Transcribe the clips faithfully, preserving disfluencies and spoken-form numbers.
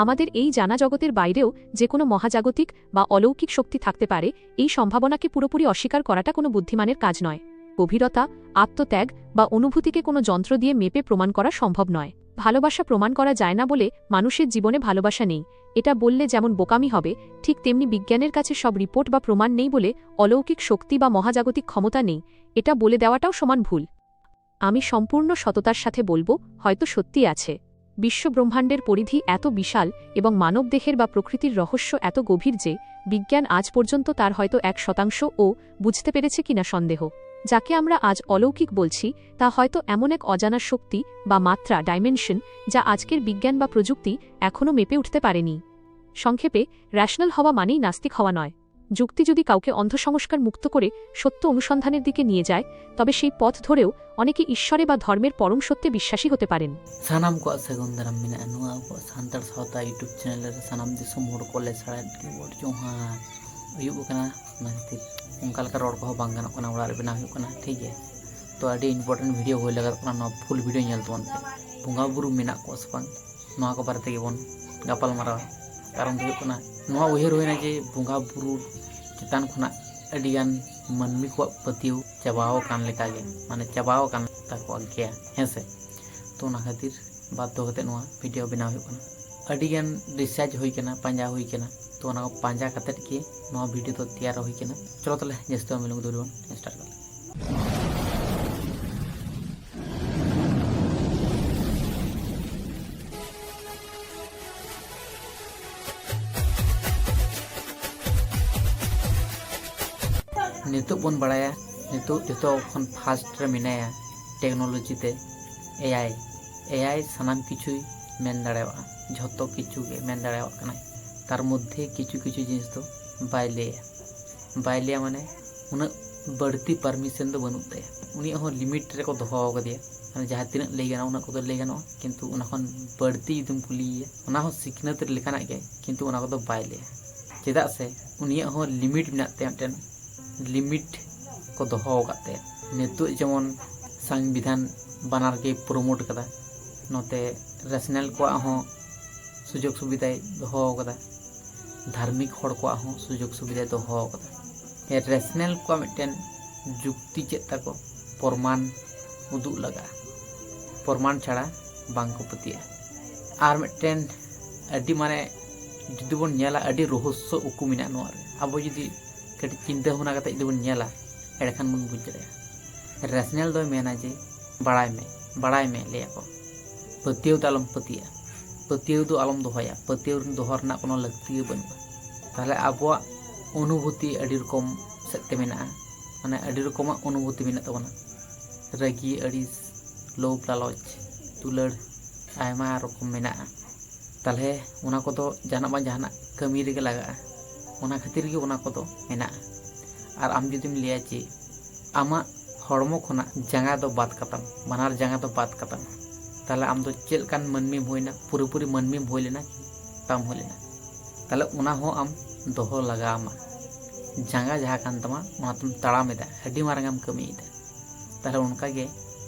আমাদের এই জানা জগতের বাইরেও যে কোনো মহাজাগতিক বা অলৌকিক শক্তি থাকতে পারে, এই সম্ভাবনাকে পুরোপুরি অস্বীকার করাটা কোনো বুদ্ধিমানের কাজ নয়। গভীরতা, আত্মত্যাগ বা অনুভূতিকে কোনো যন্ত্র দিয়ে মেপে প্রমাণ করা সম্ভব নয়। ভালোবাসা প্রমাণ করা যায় না বলে মানুষের জীবনে ভালোবাসা নেই, এটা বললে যেমন বোকামি হবে, ঠিক তেমনি বিজ্ঞানের কাছে সব রিপোর্ট বা প্রমাণ নেই বলে অলৌকিক শক্তি বা মহাজাগতিক ক্ষমতা নেই, এটা বলে দেওয়াটাও সমান ভুল। আমি সম্পূর্ণ সততার সাথে বলবো, হয়তো সত্যি আছে। বিশ্বব্রহ্মাণ্ডের পরিধি এত বিশাল এবং মানবদেহের বা প্রকৃতির রহস্য এত গভীর যে বিজ্ঞান আজ পর্যন্ত তার হয়তো এক শতাংশও বুঝতে পেরেছে কিনা সন্দেহ। যাকে আমরা আজ অলৌকিক বলছি, তা হয়তো এমন এক অজানা শক্তি বা মাত্রা, ডাইমেনশন, যা আজকের বিজ্ঞান বা প্রযুক্তি এখনও মেপে উঠতে পারেনি। সংক্ষেপে, রেশনাল হওয়া মানেই নাস্তিক হওয়া নয়। যুক্তি যদি কাউকে অন্ধ সংস্কার মুক্ত করে সত্য অনুসন্ধানের দিকে নিয়ে যায়, তবে সেই পথ ধরেও অনেকে ঈশ্বরে বা ধর্মের পরম সত্যে বিশ্বাসী হতে পারেন। ᱥᱟᱱᱟᱢ ᱠᱚᱣᱟᱜ ᱥᱟᱹᱜᱩᱱ ᱫᱟᱨᱟᱢ ᱢᱮᱱᱟᱜᱼᱟ ᱱᱚᱣᱟ ᱟᱵᱚᱣᱟᱜ ᱥᱟᱱᱛᱟᱲ ᱥᱟᱶᱛᱟ YouTube ᱪᱮᱱᱮᱞ ᱨᱮ ᱥᱟᱱᱟᱢ ᱫᱤᱥᱚᱢ ᱦᱚᱲ ᱠᱚ ᱞᱮ ᱥᱟᱲᱮᱫ ᱜᱮ ᱜᱚᱰ ᱡᱚᱦᱟᱨ᱾ ᱟᱹᱭᱩᱵ ᱟᱠᱟᱱᱟ, ᱚᱱᱟ ᱠᱷᱟᱹᱛᱤᱨ ᱚᱱᱠᱟ ᱞᱮᱠᱟ ᱨᱚᱲ ᱠᱚᱦᱚᱸ ᱵᱟᱝ ᱜᱟᱱᱚᱜ ᱠᱟᱱᱟ, ᱚᱲᱟᱜ ᱨᱮ ᱵᱮᱱᱟᱣ ᱦᱩᱭᱩᱜ ᱠᱟᱱᱟ, ᱴᱷᱤᱠ ᱜᱮᱭᱟ᱾ ᱛᱚ ᱟᱹᱰᱤ ᱤᱢᱯᱚᱨᱴᱮᱱᱴ ᱵᱷᱤᱰᱤᱭᱳ ᱦᱩᱭ ᱞᱟᱹᱜᱤᱫᱚᱜ ᱠᱟᱱᱟ, ᱱᱚᱣᱟ ᱯᱷᱩᱞ ᱵᱷᱤᱰᱤᱭᱳ ᱧᱮᱞ ᱛᱟᱵᱚᱱ ᱯᱮ᱾ ᱵᱚᱸᱜᱟ ᱵᱩᱨᱩ ᱢᱮᱱᱟᱜ ᱠᱚᱣᱟ ᱥᱮ ᱵᱟᱝ, ᱱᱚᱣᱟ ᱠᱚ ᱵᱟᱨᱮ ᱛᱮᱜᱮ ᱵᱚᱱ ᱜᱟᱯᱟᱞ ᱢᱟᱨᱟᱣᱟ᱾ ᱠᱟᱨᱚᱱ ᱫᱚ ᱦᱩᱭᱩᱜ ᱠᱟᱱᱟ, ᱱᱚᱣᱟ ᱩᱭᱦᱟᱹᱨ ᱦᱩᱭᱱᱟ ᱡᱮ ᱵᱚᱸᱜᱟ ᱵᱩᱨᱩ ᱪᱮᱛᱟᱱ ᱠᱷᱚᱱᱟᱜ ᱟᱹᱰᱤᱜᱟᱱ ᱢᱟᱹᱱᱢᱤ ᱠᱚᱣᱟᱜ ᱯᱟᱹᱛᱭᱟᱹᱣ ᱪᱟᱵᱟᱣ ᱟᱠᱟᱱ ᱞᱮᱠᱟᱜᱮ, ᱢᱟᱱᱮ ᱪᱟᱵᱟᱣ ᱟᱠᱟᱱ ᱛᱟᱠᱚᱣᱟ ᱜᱮᱭᱟ, ᱦᱮᱸ ᱥᱮ? ᱛᱚ ᱚᱱᱟ ᱠᱷᱟᱹᱛᱤᱨ ᱵᱟᱫᱽᱫᱷᱚ ᱠᱟᱛᱮ ᱱᱚᱣᱟ ᱵᱷᱤᱰᱤᱭᱳ ᱵᱮᱱᱟᱣ ᱦᱩᱭᱩᱜ ᱠᱟᱱᱟ᱾ ᱟᱹᱰᱤᱜᱟᱱ ᱨᱤᱥᱟᱨᱪ ᱦᱩᱭ ᱠᱟᱱᱟ, ᱯᱟᱸᱡᱟ ᱦᱩᱭ ᱠᱟᱱᱟ, ᱛᱚ ᱚᱱᱟ ᱠᱚ ᱯᱟᱸᱡᱟ ᱠᱟᱛᱮᱫ ᱜᱮ ᱱᱚᱣᱟ ᱵᱷᱤᱰᱤᱭᱳ ᱫᱚ ᱛᱮᱭᱟᱨ ᱦᱩᱭ ᱠᱟᱱᱟ᱾ ᱪᱚᱞᱚ ᱛᱟᱦᱞᱮ ᱡᱟᱹᱥᱛᱤ ᱵᱟᱝ ᱵᱤᱞᱚᱢ ᱠᱟᱛᱮ ᱵᱷᱤᱰᱤᱭᱳ ᱵᱚᱱ ᱥᱴᱟᱨᱴ ᱠᱟᱜ ᱞᱮᱜᱮ᱾ ᱱᱤᱛᱚᱜ ᱵᱚᱱ ᱵᱟᱲᱟᱭᱟ, ᱱᱤᱛᱚᱜ ᱡᱚᱛᱚ ᱠᱷᱚᱱ ᱯᱷᱟᱥᱴ ᱨᱮ ᱢᱮᱱᱟᱭᱟ ᱴᱮᱠᱱᱳᱞᱚᱡᱤ ᱛᱮ, ᱮ ᱟᱭ᱾ ᱮ ᱟᱭ ᱥᱟᱱᱟᱢ ᱠᱤᱪᱷᱩᱭ ᱢᱮᱱ ᱫᱟᱲᱮᱭᱟᱜᱼᱟ, ᱡᱷᱚᱛᱚ ᱠᱤᱪᱷᱩ ᱜᱮ ᱢᱮᱱ ᱫᱟᱲᱮᱭᱟᱜ ᱠᱟᱱᱟᱭ᱾ ᱛᱟᱨ ᱢᱚᱫᱽᱫᱷᱮ ᱠᱤᱪᱷᱩ ᱠᱤᱪᱷᱩ ᱡᱤᱱᱤᱥ ᱫᱚ ᱵᱟᱭ ᱞᱟᱹᱭᱟ᱾ ᱵᱟᱭ ᱞᱟᱹᱭᱟ ᱢᱟᱱᱮ ᱩᱱᱟᱹᱜ ᱵᱟᱹᱲᱛᱤ ᱯᱟᱨᱢᱤᱥᱚᱱ ᱫᱚ ᱵᱟᱹᱱᱩᱜ ᱛᱟᱭᱟ᱾ ᱩᱱᱤᱭᱟᱜ ᱦᱚᱸ ᱞᱤᱢᱤᱴ ᱨᱮᱠᱚ ᱫᱚᱦᱚ ᱟᱠᱟᱫᱮᱭᱟ, ᱢᱟᱱᱮ ᱡᱟᱦᱟᱸ ᱛᱤᱱᱟᱹᱜ ᱞᱟᱹᱭ ᱜᱟᱱᱚᱜᱼᱟ ᱩᱱᱟᱹᱜ ᱠᱚᱫᱚ ᱞᱟᱹᱭ ᱜᱟᱱᱚᱜᱼᱟ, ᱠᱤᱱᱛᱩ ᱚᱱᱟ ᱠᱷᱚᱱ ᱵᱟᱹᱲᱛᱤ ᱡᱩᱫᱤᱢ ᱠᱩᱞᱤᱭᱮᱭᱟ, ᱚᱱᱟ ᱦᱚᱸ ᱥᱤᱠᱷᱱᱟᱹᱛ ᱞᱮᱠᱟᱱᱟᱜ ᱜᱮ, ᱠᱤᱱᱛᱩ ᱚᱱᱟ ᱠᱚᱫᱚ ᱵᱟᱭ ᱞᱟᱹᱭᱟ᱾ ᱪᱮᱫᱟᱜ ᱥᱮ ᱩᱱᱤᱭᱟᱜ ᱦᱚᱸ ᱞᱤᱢᱤᱴ ᱢᱮᱱᱟᱜ ᱛᱟᱭᱟ, ᱢᱤᱫᱴᱮᱱ ᱞᱤᱢᱤᱴ ᱠᱚ ᱫᱚᱦᱚ ᱟᱠᱟᱫ ᱛᱟᱭᱟ᱾ ᱱᱤᱛᱚᱜ ᱡᱮᱢᱚᱱ ᱥᱚᱝᱵᱤᱫᱷᱟᱱ ᱵᱟᱱᱟᱨ ᱜᱮ ᱯᱨᱳᱢᱳᱴ ᱠᱟᱫᱟ, ᱱᱚᱛᱮ ᱨᱮᱥᱱᱟᱞ ᱠᱚᱣᱟᱜ ᱦᱚᱸ ᱥᱩᱡᱳᱜᱽ ᱥᱩᱵᱤᱫᱷᱟᱭ ᱫᱚᱦᱚ ᱟᱠᱟᱫᱟ, ᱫᱷᱟᱨᱢᱤᱠ ᱦᱚᱲ ᱠᱚᱣᱟᱜ ᱦᱚᱸ ᱥᱩᱡᱳᱜᱽ ᱥᱩᱵᱤᱫᱷᱟᱭ ᱫᱚᱦᱚ ᱟᱠᱟᱫᱟ᱾ ᱨᱮᱥᱱᱟᱞ ᱠᱚᱣᱟᱜ ᱢᱤᱫᱴᱮᱱ ᱡᱩᱠᱛᱤ ᱪᱮᱫ ᱛᱟᱠᱚ, ᱯᱨᱚᱢᱟᱱ ᱩᱫᱩᱜ ᱞᱟᱜᱟᱜᱼᱟ, ᱯᱨᱚᱢᱟᱱ ᱪᱷᱟᱲᱟ ᱵᱟᱝ ᱠᱚ ᱯᱟᱹᱛᱭᱟᱹᱜᱼᱟ᱾ ᱟᱨ ᱢᱤᱫᱴᱮᱱ ᱟᱹᱰᱤ ᱢᱟᱱᱮ ᱡᱩᱫᱤ ᱵᱚᱱ ᱧᱮᱞᱟ, ᱟᱹᱰᱤ ᱨᱚᱦᱚᱥᱥᱚ ᱩᱠᱩ ᱢᱮᱱᱟᱜᱼᱟ ᱱᱚᱣᱟ ᱨᱮ᱾ ᱟᱵᱚ ᱡᱩᱫᱤ ᱠᱟᱹᱴᱤᱡ ᱪᱤᱱᱛᱟᱹ ᱵᱷᱟᱵᱽᱱᱟ ᱠᱟᱛᱮ ᱡᱩᱫᱤ ᱵᱚᱱ ᱧᱮᱞᱟ, ᱮᱸᱰᱮᱠᱷᱟᱱ ᱵᱚᱱ ᱵᱩᱡᱽ ᱫᱟᱲᱮᱭᱟᱜᱼᱟ᱾ ᱨᱮᱥᱱᱟᱞ ᱫᱚᱭ ᱢᱮᱱᱟ ᱡᱮ ᱵᱟᱲᱟᱭ ᱢᱮ, ᱵᱟᱲᱟᱭ ᱢᱮ, ᱞᱟᱹᱭ ᱟᱠᱚ, ᱯᱟᱹᱛᱭᱟᱹᱣ ᱫᱚ ᱟᱞᱚᱢ ᱯᱟᱹᱛᱭᱟᱹᱜᱼᱟ, ᱯᱟᱹᱛᱭᱟᱹᱣ ᱫᱚ ᱟᱞᱚᱢ ᱫᱚᱦᱚᱭᱟ, ᱯᱟᱹᱛᱭᱟᱹᱣ ᱫᱚᱦᱚ ᱨᱮᱱᱟᱜ ᱠᱳᱱᱳ ᱞᱟᱹᱠᱛᱤ ᱜᱮ ᱵᱟᱹᱱᱩᱜᱼᱟ᱾ ᱛᱟᱦᱚᱞᱮ ᱟᱵᱚᱣᱟᱜ ᱚᱱᱩᱵᱷᱩᱛᱤ ᱟᱹᱰᱤ ᱨᱚᱠᱚᱢ ᱥᱮᱫ ᱛᱮ ᱢᱮᱱᱟᱜᱼᱟ, ᱢᱟᱱᱮ ᱟᱹᱰᱤ ᱨᱚᱠᱚᱢᱟᱜ ᱚᱱᱩᱵᱷᱩᱛᱤ ᱢᱮᱱᱟᱜ ᱛᱟᱵᱚᱱᱟ᱾ ᱨᱟᱹᱜᱤ, ᱟᱹᱲᱤᱥ, ᱞᱳᱵᱷ, ᱞᱟᱞᱚᱪ, ᱫᱩᱞᱟᱹᱲ, ᱟᱭᱢᱟ ᱨᱚᱠᱚᱢ ᱢᱮᱱᱟᱜᱼᱟ᱾ ᱛᱟᱦᱚᱞᱮ ᱚᱱᱟ ᱠᱚᱫᱚ ᱡᱟᱦᱟᱱᱟᱜ ᱵᱟᱝ ᱡᱟᱦᱟᱱᱟᱜ ᱠᱟᱹᱢᱤ ᱨᱮᱜᱮ ᱞᱟᱜᱟᱜᱼᱟ, ᱚᱱᱟ ᱠᱷᱟᱹᱛᱤᱨ ᱜᱮ ᱚᱱᱟ ᱠᱚᱫᱚ ᱢᱮᱱᱟᱜᱼᱟ᱾ ᱟᱨ ᱟᱢ ᱡᱩᱫᱤᱢ ᱞᱟᱹᱭᱟ ᱡᱮ ᱟᱢᱟᱜ ᱦᱚᱲᱢᱚ ᱠᱷᱚᱱᱟᱜ ᱡᱟᱸᱜᱟ ᱫᱚ ᱵᱟᱫ ᱠᱟᱛᱟᱢ, ᱵᱟᱱᱟᱨ ᱡᱟᱸᱜᱟ ᱫᱚ ᱵᱟᱫ ᱠᱟᱛᱟᱢ, ᱛᱟᱦᱚᱞᱮ ᱟᱢ ᱫᱚ ᱪᱮᱫ ᱞᱮᱠᱟᱱ ᱢᱟᱹᱱᱢᱤᱢ ᱦᱩᱭᱱᱟ? ᱯᱩᱨᱟᱹᱯᱩᱨᱤ ᱢᱟᱹᱱᱢᱤᱢ ᱦᱩᱭ ᱞᱮᱱᱟ ᱠᱤ? ᱵᱟᱢ ᱦᱩᱭ ᱞᱮᱱᱟ᱾ ᱛᱟᱦᱚᱞᱮ ᱚᱱᱟ ᱦᱚᱸ ᱟᱢ ᱫᱚᱦᱚ ᱞᱟᱜᱟᱣ ᱟᱢᱟ᱾ ᱡᱟᱸᱜᱟ ᱡᱟᱦᱟᱸ ᱠᱟᱱ ᱛᱟᱢᱟ, ᱚᱱᱟ ᱛᱮᱢ ᱛᱟᱲᱟᱢ ᱮᱫᱟ, ᱟᱹᱰᱤ ᱢᱟᱨᱟᱝ ᱮᱢ ᱠᱟᱹᱢᱤᱭᱮᱫᱟ᱾ ᱛᱟᱦᱚᱞᱮ ᱚᱱᱠᱟᱜᱮ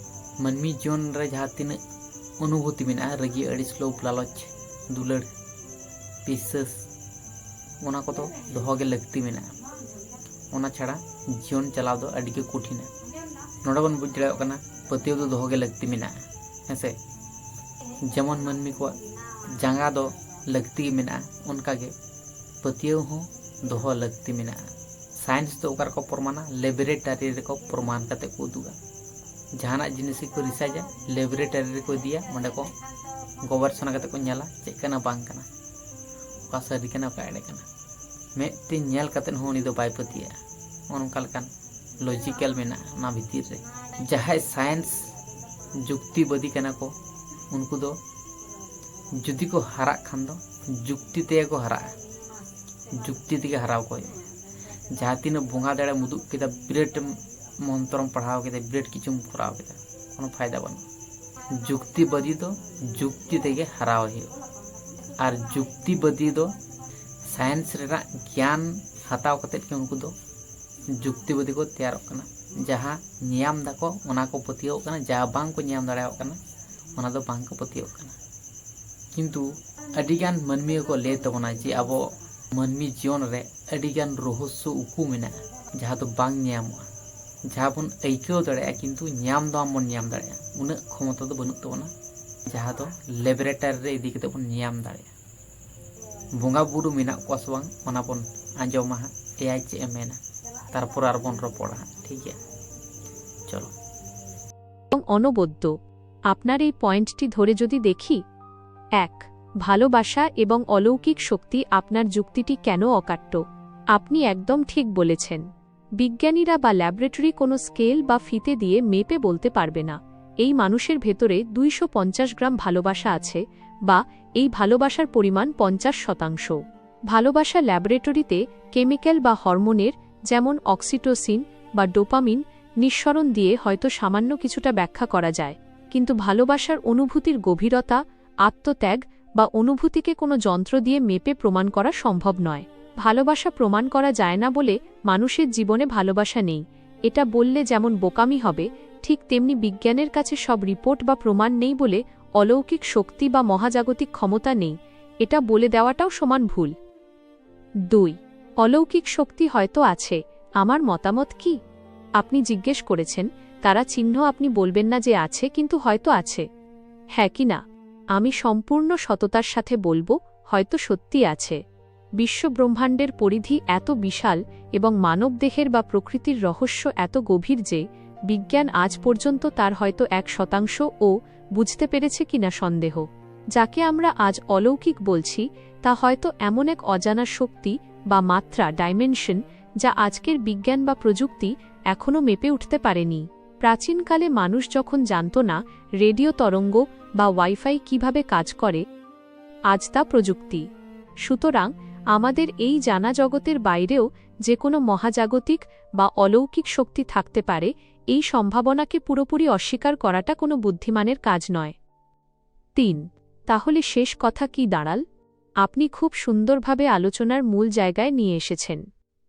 ᱢᱟᱹᱱᱢᱤ ᱡᱤᱭᱚᱱ ᱨᱮ ᱡᱟᱦᱟᱸ ᱛᱤᱱᱟᱹᱜ ᱚᱱᱩᱵᱷᱩᱛᱤ ᱢᱮᱱᱟᱜᱼᱟ, ᱨᱟᱹᱜᱤ, ᱟᱹᱲᱤᱥ, ᱞᱳᱵᱷ, ᱞᱟᱞᱚᱪ, ᱫᱩᱞᱟᱹᱲ, ᱵᱤᱥᱥᱟᱹᱥ, ᱚᱱᱟ ᱠᱚᱫᱚ ᱫᱚᱦᱚ ᱜᱮ ᱞᱟᱹᱠᱛᱤ ᱢᱮᱱᱟᱜᱼᱟ᱾ ᱚᱱᱟ ᱪᱷᱟᱲᱟ ᱡᱤᱭᱚᱱ ᱪᱟᱞᱟᱣ ᱫᱚ ᱟᱹᱰᱤ ᱜᱮ ᱠᱚᱴᱷᱤᱱᱟ᱾ ᱱᱚᱰᱮ ᱵᱚᱱ ᱵᱩᱡᱽ ᱫᱟᱲᱮᱭᱟᱜ ᱠᱟᱱᱟ, ᱯᱟᱹᱛᱭᱟᱹᱣ ᱫᱚ ᱫᱚᱦᱚ ᱜᱮ ᱞᱟᱹᱠᱛᱤ ᱢᱮᱱᱟᱜᱼᱟ, ᱦᱮᱸ ᱥᱮ? ᱡᱮᱢᱚᱱ ᱢᱟᱹᱱᱢᱤ ᱠᱚᱣᱟᱜ ᱡᱟᱸᱜᱟ ᱫᱚ ᱞᱟᱹᱠᱛᱤ ᱜᱮ ᱢᱮᱱᱟᱜᱼᱟ, ᱚᱱᱠᱟᱜᱮ ᱯᱟᱹᱛᱭᱟᱹᱣ ᱦᱚᱸ ᱫᱚᱦᱚ ᱞᱟᱹᱠᱛᱤ ᱢᱮᱱᱟᱜᱼᱟ᱾ ᱥᱟᱭᱮᱱᱥ ᱫᱚ ᱚᱠᱟ ᱨᱮᱠᱚ ᱯᱨᱚᱢᱟᱱᱟ? ᱞᱮᱵᱚᱨᱮᱴᱟᱨᱤ ᱨᱮᱠᱚ ᱯᱨᱚᱢᱟᱱ ᱠᱟᱛᱮ ᱠᱚ ᱩᱫᱩᱜᱟ᱾ ᱡᱟᱦᱟᱱᱟᱜ ᱡᱤᱱᱤᱥ ᱜᱮᱠᱚ ᱨᱤᱥᱟᱨᱪᱟ, ᱞᱮᱵᱚᱨᱮᱴᱟᱨᱤ ᱨᱮᱠᱚ ᱤᱫᱤᱭᱟ, ᱚᱸᱰᱮ ᱠᱚ ᱜᱚᱵᱮᱥᱚᱱᱟ ᱠᱟᱛᱮ ᱠᱚ ᱧᱮᱞᱟ ᱪᱮᱫ ᱠᱟᱱᱟ ᱵᱟᱝ ᱠᱟᱱᱟ, ᱚᱠᱟ ᱥᱟᱹᱨᱤ ᱠᱟᱱᱟ ᱚᱠᱟ ᱮᱲᱮ ᱠᱟᱱᱟ᱾ ᱢᱮᱫ ᱛᱮ ᱧᱮᱞ ᱠᱟᱛᱮ ᱦᱚᱸ ᱩᱱᱤ ᱫᱚ ᱵᱟᱭ ᱯᱟᱹᱛᱭᱟᱹᱜᱼᱟ᱾ ᱱᱚᱜᱼᱚ ᱱᱚᱝᱠᱟ ᱞᱮᱠᱟᱱ ᱞᱚᱡᱤᱠᱮᱞ ᱢᱮᱱᱟᱜᱼᱟ ᱚᱱᱟ ᱵᱷᱤᱛᱤᱨ ᱨᱮ᱾ ᱡᱟᱦᱟᱸᱭ ᱥᱟᱭᱮᱱᱥ ᱡᱩᱠᱛᱤᱵᱟᱫᱤ ᱠᱟᱱᱟ ᱠᱚ, ᱩᱱᱠᱩ ᱫᱚ ᱡᱩᱫᱤ ᱠᱚ ᱦᱟᱨᱟᱜ ᱠᱷᱟᱱ ᱫᱚ ᱡᱩᱠᱛᱤ ᱛᱮᱜᱮ ᱠᱚ ᱦᱟᱨᱟᱜᱼᱟ, ᱡᱩᱠᱛᱤ ᱛᱮᱜᱮ ᱦᱟᱨᱟᱣ ᱠᱚ ᱦᱩᱭᱩᱜᱼᱟ᱾ ᱡᱟᱦᱟᱸ ᱛᱤᱱᱟᱹᱜ ᱵᱚᱸᱜᱟ ᱫᱟᱲᱮᱢ ᱩᱫᱩᱜ ᱠᱮᱫᱟ, ᱵᱤᱨᱟᱴ ᱢᱚᱱᱛᱨᱚᱢ ᱯᱟᱲᱦᱟᱣ ᱠᱮᱫᱟ, ᱵᱤᱨᱟᱴ ᱠᱤᱪᱷᱩᱢ ᱠᱚᱨᱟᱣ ᱠᱮᱫᱟ, ᱠᱳᱱᱳ ᱯᱷᱟᱭᱫᱟ ᱵᱟᱹᱱᱩᱜᱼᱟ᱾ ᱡᱩᱠᱛᱤᱵᱟᱫᱤ ᱫᱚ ᱡᱩᱠᱛᱤ ᱛᱮᱜᱮ ᱦᱟᱨᱟᱣ ᱦᱩᱭᱩᱜᱼᱟ᱾ ᱟᱨ ᱡᱩᱠᱛᱤᱵᱟᱫᱤ ᱫᱚ ᱥᱟᱭᱮᱱᱥ ᱨᱮᱱᱟᱜ ᱜᱮᱭᱟᱱ ᱦᱟᱛᱟᱣ ᱠᱟᱛᱮᱫ ᱜᱮ ᱩᱱᱠᱩ ᱫᱚ ᱡᱩᱠᱛᱤᱵᱟᱫᱤ ᱠᱚ ᱛᱮᱭᱟᱨᱚᱜ ᱠᱟᱱᱟ᱾ ᱡᱟᱦᱟᱸ ᱧᱮᱧᱟᱢ ᱫᱟᱠᱚ, ᱚᱱᱟ ᱠᱚ ᱯᱟᱹᱛᱭᱟᱹᱣᱚᱜ ᱠᱟᱱᱟ, ᱡᱟᱦᱟᱸ ᱵᱟᱝ ᱠᱚ ᱧᱮᱧᱟᱢ ᱫᱟᱲᱮᱭᱟᱜ ᱠᱟᱱᱟ, ᱚᱱᱟ ᱫᱚ ᱵᱟᱝ ᱠᱚ ᱯᱟᱹᱛᱭᱟᱹᱣᱚᱜ ᱠᱟᱱᱟ᱾ ᱠᱤᱱᱛᱩ ᱟᱹᱰᱤᱜᱟᱱ ᱢᱟᱹᱱᱢᱤ ᱠᱚᱠᱚ ᱞᱟᱹᱭ ᱛᱟᱵᱚᱱᱟ ᱡᱮ ᱟᱵᱚ ᱢᱟᱹᱱᱢᱤ ᱡᱤᱭᱚᱱ ᱨᱮ ᱟᱹᱰᱤᱜᱟᱱ ᱨᱚᱦᱚᱥᱥᱚ ᱩᱠᱩ ᱢᱮᱱᱟᱜᱼᱟ, ᱡᱟᱦᱟᱸ ᱫᱚ ᱵᱟᱝ ᱧᱟᱢᱚᱜᱼᱟ, ᱡᱟᱦᱟᱸ ᱵᱚᱱ ᱟᱹᱭᱠᱟᱹᱣ ᱫᱟᱲᱮᱭᱟᱜᱼᱟ ᱠᱤᱱᱛᱩ ᱧᱟᱢ ᱫᱚ ᱵᱟᱝ ᱵᱚᱱ ᱧᱟᱢ ᱫᱟᱲᱮᱭᱟᱜᱼᱟ᱾ ᱩᱱᱟᱹᱜ ᱠᱷᱚᱢᱚᱛᱟ ᱫᱚ ᱵᱟᱹᱱᱩᱜ ᱛᱟᱵᱚᱱᱟ ᱡᱟᱦᱟᱸ ᱫᱚ ᱞᱮᱵᱚᱨᱮᱴᱟᱨᱤ ᱨᱮ ᱤᱫᱤ ᱠᱟᱛᱮ ᱵᱚᱱ ᱧᱟᱢ ᱫᱟᱲᱮᱭᱟᱜᱼᱟ᱾ ᱵᱚᱸᱜᱟ ᱵᱩᱨᱩ ᱢᱮᱱᱟᱜ ᱠᱚᱣᱟ ᱥᱮ ᱵᱟᱝ, ᱚᱱᱟ ᱵᱚᱱ ᱟᱸᱡᱚᱢᱟ ᱦᱟᱸᱜ, ᱮᱭᱟᱭ ᱪᱮᱫ ᱮ ᱢᱮᱱᱟ, ᱛᱟᱨᱯᱚᱨ ᱟᱨᱵᱚᱱ ᱨᱚᱯᱚᱲᱟ ᱦᱟᱸᱜ, ᱴᱷᱤᱠ ᱜᱮᱭᱟ? ᱪᱚᱞᱚ᱾ এবং অনবদ্য। আপনার এই পয়েন্টটি ধরে যদি দেখি, এক, ভালোবাসা এবং অলৌকিক শক্তি, আপনার যুক্তিটি কেন অকাট্য? আপনি একদম ঠিক বলেছেন। বিজ্ঞানীরা বা ল্যাবরেটরি কোনো স্কেল বা ফিতে দিয়ে মেপে বলতে পারবে না এই মানুষের ভেতরে দুইশো পঞ্চাশ গ্রাম ভালোবাসা আছে বা এই ভালোবাসার পরিমাণ পঞ্চাশ শতাংশ। ভালোবাসা ল্যাবরেটরিতে কেমিক্যাল বা হরমোনের, যেমন অক্সিটোসিন বা ডোপামিন, নিঃসরণ দিয়ে হয়তো সামান্য কিছুটা ব্যাখ্যা করা যায়, কিন্তু ভালোবাসার অনুভূতির গভীরতা, আত্মত্যাগ বা অনুভূতিকে কোনো যন্ত্র দিয়ে মেপে প্রমাণ করা সম্ভব নয়। ভালোবাসা প্রমাণ করা যায় না বলে মানুষের জীবনে ভালোবাসা নেই, এটা বললে যেমন বোকামি হবে, ঠিক তেমনি বিজ্ঞানের কাছে সব রিপোর্ট বা প্রমাণ নেই বলে অলৌকিক শক্তি বা মহাজাগতিক ক্ষমতা নেই, এটা বলে দেওয়াটাও সমান ভুল। দুই, অলৌকিক শক্তি হয়তো আছে, আমার মতামত কি? আপনি জিজ্ঞেস করেছেন, তারা চিহ্ন, আপনি বলবেন না যে আছে, কিন্তু হয়তো আছে। হ্যাঁ কি না? আমি সম্পূর্ণ সততার সাথে বলবো, হয়তো সত্যি আছে। বিশ্বব্রহ্মাণ্ডের পরিধি এত বিশাল এবং মানব দেহের বা প্রকৃতির রহস্য এত গভীর যে বিজ্ঞান আজ পর্যন্ত তার হয়তো এক শতাংশও বুঝতে পেরেছে কিনা সন্দেহ। যাকে আমরা আজ অলৌকিক বলছি, তা হয়তো এমন এক অজানা শক্তি বা মাত্রা, ডাইমেনশন, যা আজকের বিজ্ঞান বা প্রযুক্তি এখনও মেপে উঠতে পারেনি। প্রাচীনকালে মানুষ যখন জানত না রেডিও তরঙ্গ বা ওয়াইফাই কিভাবে কাজ করে, আজ তা প্রযুক্তি। সুতরাং আমাদের এই জানা জগতের বাইরেও যে কোনো মহাজাগতিক বা অলৌকিক শক্তি থাকতে পারে, এই সম্ভাবনাকে পুরোপুরি অস্বীকার করাটা কোনো বুদ্ধিমানের কাজ নয়। তিন, তাহলে শেষ কথা কি দাঁড়াল? আপনি খুব সুন্দরভাবে আলোচনার মূল জায়গায় নিয়ে এসেছেন।